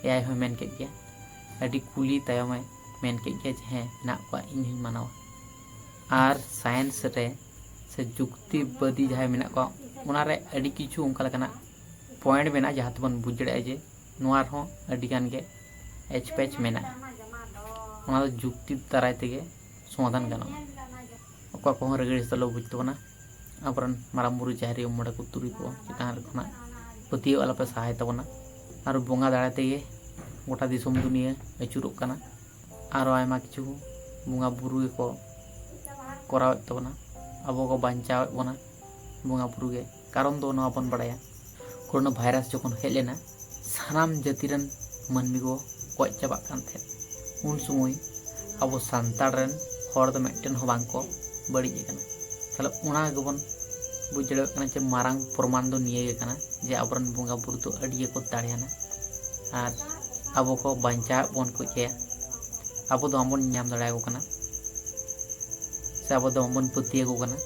ᱮ ᱟᱭ ᱦᱚᱸᱭ ᱢᱮᱱ ᱠᱮᱫ ᱜᱮᱭᱟ, ᱟᱹᱰᱤ ᱠᱩᱞᱤ ᱛᱟᱭᱚᱢᱮ ᱢᱮᱱ ᱠᱮᱫ ᱜᱮᱭᱟ ᱡᱮ ᱦᱮᱸ ᱢᱮᱱᱟᱜ ᱠᱚᱣᱟ, ᱤᱧ ᱦᱚᱸᱧ ᱢᱟᱱᱟᱣᱟ᱾ ᱟᱨ ᱥᱟᱭᱮᱱᱥ ᱨᱮ ᱥᱮ ᱡᱩᱠᱛᱤᱵᱟᱫᱤ ᱡᱟᱦᱟᱸᱭ ᱢᱮᱱᱟᱜ ᱠᱚᱣᱟ, ᱚᱱᱟᱨᱮ ᱟᱹᱰᱤ ᱠᱤᱪᱷᱩ ᱚᱱᱠᱟ ᱞᱮᱠᱟᱱᱟᱜ ᱯᱚᱭᱮᱱᱴ ᱢᱮᱱᱟᱜᱼᱟ ᱡᱟᱦᱟᱸ ᱛᱮᱵᱚᱱ ᱵᱩᱡᱽ ᱫᱟᱲᱮᱭᱟᱜᱼᱟ ᱡᱮ ᱱᱚᱣᱟ ᱨᱮᱦᱚᱸ ᱟᱹᱰᱤ ᱜᱟᱱ ᱜᱮ ᱮᱪᱯᱮᱪ ᱢᱮᱱᱟᱜᱼᱟ᱾ ᱚᱱᱟ ᱫᱚ ᱡᱩᱠᱛᱤ ᱫᱟᱨᱟᱭ ᱛᱮᱜᱮ ᱥᱚᱢᱟᱫᱷᱟᱱ ᱜᱟᱱᱚᱜᱼᱟ᱾ ᱚᱠᱟ ᱠᱚᱦᱚᱸ ᱨᱟᱹᱜᱤ ᱟᱹᱲᱤᱥ ᱫᱚ ᱟᱞᱚ ᱵᱩᱡᱽ ᱛᱟᱵᱚᱱᱟ᱾ ᱟᱵᱚᱨᱮᱱ ᱢᱟᱨᱟᱝ ᱵᱩᱨᱩ, ᱡᱟᱦᱮᱨ ᱟᱭᱳ, ᱢᱚᱬᱮ ᱠᱚ ᱛᱩᱨᱩᱭ ᱠᱚ ᱪᱮᱛᱟᱱ ᱨᱮ ᱠᱷᱚᱱᱟᱜ ᱯᱟᱹᱛᱭᱟᱹᱣ ᱟᱞᱚᱯᱮ ᱥᱟᱦᱟᱭ ᱛᱟᱵᱚᱱᱟ᱾ ᱟᱨ ᱵᱚᱸᱜᱟ ᱫᱟᱲᱮ ᱛᱮᱜᱮ ᱜᱚᱴᱟ ᱫᱤᱥᱚᱢ ᱫᱩᱱᱤᱭᱟᱹ ᱟᱹᱪᱩᱨᱚᱜ ᱠᱟᱱᱟ᱾ ᱟᱨᱚ ᱟᱭᱢᱟ ᱠᱤᱪᱷᱩ ᱵᱚᱸᱜᱟ ᱵᱩᱨᱩ ᱜᱮᱠᱚ ᱠᱚᱨᱟᱣᱮᱫ ᱛᱟᱵᱚᱱᱟ, ᱟᱵᱚ ᱠᱚ ᱵᱟᱧᱪᱟᱣᱮᱫ ᱵᱚᱱᱟ ᱵᱚᱸᱜᱟ ᱵᱩᱨᱩ ᱜᱮ᱾ ᱠᱟᱨᱚᱱ ᱫᱚ ᱱᱚᱣᱟ ᱵᱚᱱ ᱵᱟᱲᱟᱭᱟ, ᱠᱳᱨᱳᱱᱟ ᱵᱷᱟᱭᱨᱟᱥ ᱡᱚᱠᱷᱚᱱ ᱦᱮᱡ ᱞᱮᱱᱟ, ᱥᱟᱱᱟᱢ ᱡᱟᱹᱛᱤ ᱨᱮᱱ ᱢᱟᱹᱱᱢᱤ ᱠᱚ ᱜᱚᱡ ᱪᱟᱵᱟᱜ ᱠᱟᱱ ᱛᱟᱦᱮᱸᱫ᱾ ᱩᱱ ᱥᱚᱢᱚᱭ ᱟᱵᱚ ᱥᱟᱱᱛᱟᱲ ᱨᱮᱱ ᱦᱚᱲ ᱫᱚ ᱢᱤᱫᱴᱮᱱ ᱦᱚᱸ ᱵᱟᱝ ᱠᱚ ᱵᱟᱹᱲᱤᱡ ᱟᱠᱟᱱᱟ᱾ ᱛᱟᱦᱞᱮ ᱚᱱᱟ ᱜᱮᱵᱚᱱ ᱵᱩᱡᱽ ᱫᱟᱲᱮᱭᱟᱜ ᱠᱟᱱᱟ ᱡᱮ ᱢᱟᱨᱟᱝ ᱯᱨᱚᱢᱟᱱ ᱫᱚ ᱱᱤᱭᱟᱹ ᱜᱮ ᱠᱟᱱᱟ ᱡᱮ ᱟᱵᱚᱨᱮᱱ ᱵᱚᱸᱜᱟ ᱵᱩᱨᱩ ᱫᱚ ᱟᱹᱰᱤ ᱜᱮᱠᱚ ᱫᱟᱲᱮᱭᱟᱱᱟ ᱟᱨ ᱟᱵᱚ ᱠᱚ ᱵᱟᱧᱪᱟᱣᱮᱫ ᱵᱚᱱ ᱠᱚ ᱜᱮᱭᱟ᱾ ᱟᱵᱚ ᱫᱚ ᱵᱟᱵᱚᱱ ᱧᱟᱢ ᱫᱟᱲᱮᱭᱟᱠᱚ ᱠᱟᱱᱟ ᱥᱮ ᱟᱵᱚ ᱫᱚ ᱵᱟᱵᱚᱱ ᱯᱟᱹᱛᱭᱟᱹᱣ ᱟᱠᱚ ᱠᱟᱱᱟ,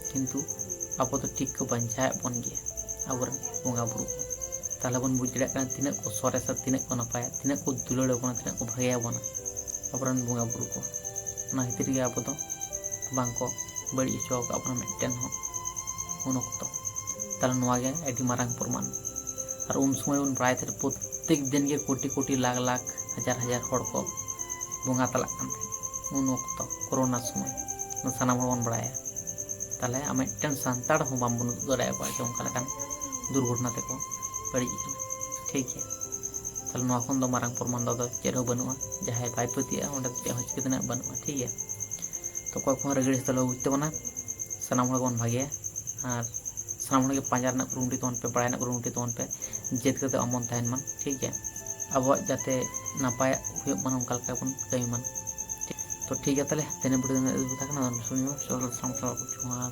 ᱠᱤᱱᱛᱩ ᱟᱵᱚ ᱫᱚ ᱴᱷᱤᱠ ᱠᱚ ᱵᱟᱧᱪᱟᱣᱮᱫ ᱵᱚᱱ ᱜᱮᱭᱟ ᱟᱵᱚᱨᱮᱱ ᱵᱚᱸᱜᱟ ᱵᱩᱨᱩ ᱠᱚ᱾ ᱛᱟᱦᱞᱮ ᱵᱚᱱ ᱵᱩᱡᱽ ᱫᱟᱲᱮᱭᱟᱜ ᱠᱟᱱᱟ ᱛᱤᱱᱟᱹᱜ ᱠᱚ ᱥᱚᱨᱮᱥᱟ, ᱛᱤᱱᱟᱹᱜ ᱠᱚ ᱱᱟᱯᱟᱭᱟ, ᱛᱤᱱᱟᱹᱜ ᱠᱚ ᱫᱩᱞᱟᱹᱲ ᱟᱵᱚᱱᱟ, ᱛᱤᱱᱟᱹᱜ ᱠᱚ ᱵᱷᱟᱜᱮᱭᱟᱵᱚᱱᱟ ᱟᱵᱚᱨᱮᱱ ᱵᱚᱸᱜᱟ ᱵᱩᱨᱩ ᱠᱚ᱾ ᱚᱱᱟ ᱠᱷᱟᱹᱛᱤᱨ ᱜᱮ ᱟᱵᱚ ᱫᱚ ᱵᱟᱝ ᱠᱚ ᱵᱟᱹᱲᱤᱡ ᱦᱚᱪᱚ ᱟᱠᱟᱫ ᱵᱚᱱᱟ ᱢᱤᱫᱴᱮᱱ ᱦᱚᱸ ᱩᱱ ᱚᱠᱛᱚ᱾ ᱛᱟᱦᱞᱮ ᱱᱚᱣᱟ ᱜᱮ ᱟᱹᱰᱤ ᱢᱟᱨᱟᱝ ᱯᱨᱚᱢᱟᱱ᱾ ᱟᱨ ᱩᱱ ᱥᱚᱢᱚᱭ ᱵᱚᱱ ᱵᱟᱲᱟᱭ ᱛᱟᱦᱮᱸ ᱯᱨᱚᱛᱛᱮᱠ ᱫᱤᱱ ᱜᱮ ᱠᱳᱴᱤ ᱠᱳᱴᱤ, ᱞᱟᱠᱷ ᱞᱟᱠᱷ, ᱦᱟᱡᱟᱨ ᱦᱟᱡᱟᱨ ᱦᱚᱲ ᱠᱚ ᱵᱚᱸᱜᱟ ᱛᱟᱞᱟᱜ ᱠᱟᱱ ᱛᱟᱦᱮᱸᱫ ᱩᱱ ᱚᱠᱛᱚ ᱠᱳᱨᱳᱱᱟ ᱥᱚᱢᱚᱭ, ᱚᱱᱟ ᱥᱟᱱᱟᱢ ᱦᱚᱲ ᱵᱚᱱ ᱵᱟᱲᱟᱭᱟ᱾ ᱛᱟᱦᱚᱞᱮ ᱟᱢ ᱢᱤᱫᱴᱮᱱ ᱥᱟᱱᱛᱟᱲ ᱦᱚᱸ ᱵᱟᱢ ᱵᱚᱱ ᱩᱫᱩᱜ ᱫᱟᱲᱮᱭᱟᱠᱚᱣᱟ ᱡᱮ ᱚᱱᱠᱟ ᱞᱮᱠᱟᱱ ᱫᱩᱨᱜᱷᱚᱴᱚᱱᱟ ᱛᱮᱠᱚ ᱵᱟᱹᱲᱤᱡ ᱟᱠᱟᱱᱟ᱾ ᱴᱷᱤᱠ ᱜᱮᱭᱟ, ᱛᱟᱦᱚᱞᱮ ᱱᱚᱣᱟ ᱠᱷᱚᱱ ᱫᱚ ᱢᱟᱨᱟᱝ ᱯᱨᱚᱢᱟᱱ ᱫᱚ ᱟᱫᱚ ᱪᱮᱫ ᱦᱚᱸ ᱵᱟᱹᱱᱩᱜᱼᱟ᱾ ᱡᱟᱦᱟᱸᱭ ᱵᱟᱭ ᱯᱟᱹᱛᱭᱟᱹᱜᱼᱟ ᱚᱸᱰᱮ ᱫᱚ ᱪᱮᱫ ᱦᱚᱸ ᱪᱤᱠᱟᱹ ᱛᱮᱱᱟᱜ ᱵᱟᱹᱱᱩᱜᱼᱟ᱾ ᱴᱷᱤᱠ ᱜᱮᱭᱟ, ᱛᱚ ᱚᱠᱚᱭ ᱠᱚᱦᱚᱸ ᱨᱟᱹᱜᱤ ᱟᱹᱲᱤᱥ ᱫᱚ ᱟᱞᱚ ᱵᱩᱡᱽ ᱛᱟᱵᱚᱱᱟ᱾ ᱥᱟᱱᱟᱢ ᱦᱚᱲ ᱜᱮᱵᱚᱱ ᱵᱷᱟᱜᱮᱭᱟ ᱟᱨ ᱥᱟᱱᱟᱢ ᱦᱚᱲ ᱜᱮ ᱯᱟᱸᱡᱟ ᱨᱮᱱᱟᱜ ᱠᱩᱨᱩᱢᱩᱴᱩᱭ ᱛᱟᱵᱚᱱ ᱯᱮ, ᱵᱟᱲᱟᱭ ᱨᱮᱱᱟᱜ ᱠᱩᱨᱩᱢᱩᱴᱩᱭ ᱛᱟᱵᱚᱱ ᱯᱮ, ᱡᱟᱹᱛ ᱠᱟᱛᱮ ᱟᱢ ᱵᱚᱱ ᱛᱟᱦᱮᱱ ᱢᱟ᱾ ᱴᱷᱤᱠ ᱜᱮᱭᱟ, ᱟᱵᱚᱣᱟᱜ ᱡᱟᱛᱮ ᱱᱟᱯᱟᱭᱟᱜ ᱦᱩᱭᱩᱜ ᱢᱟ ᱚᱱᱠᱟ ᱞᱮᱠᱟ ᱵᱚᱱ ᱠᱟᱹᱢᱤ ᱢᱟ᱾ ᱛᱚ ᱴᱷᱤᱠ ᱜᱮᱭᱟ, ᱛᱟᱦᱚᱞᱮ ᱛᱮᱦᱮᱧ ᱵᱷᱤᱰᱤᱭᱳ ᱫᱚ ᱱᱤᱱᱟᱹᱜ ᱜᱮ ᱛᱟᱦᱮᱸ ᱠᱟᱱᱟ᱾ ᱥᱟᱱᱟᱢ ᱥᱟᱱᱟᱢ ᱡᱚᱦᱟᱨ᱾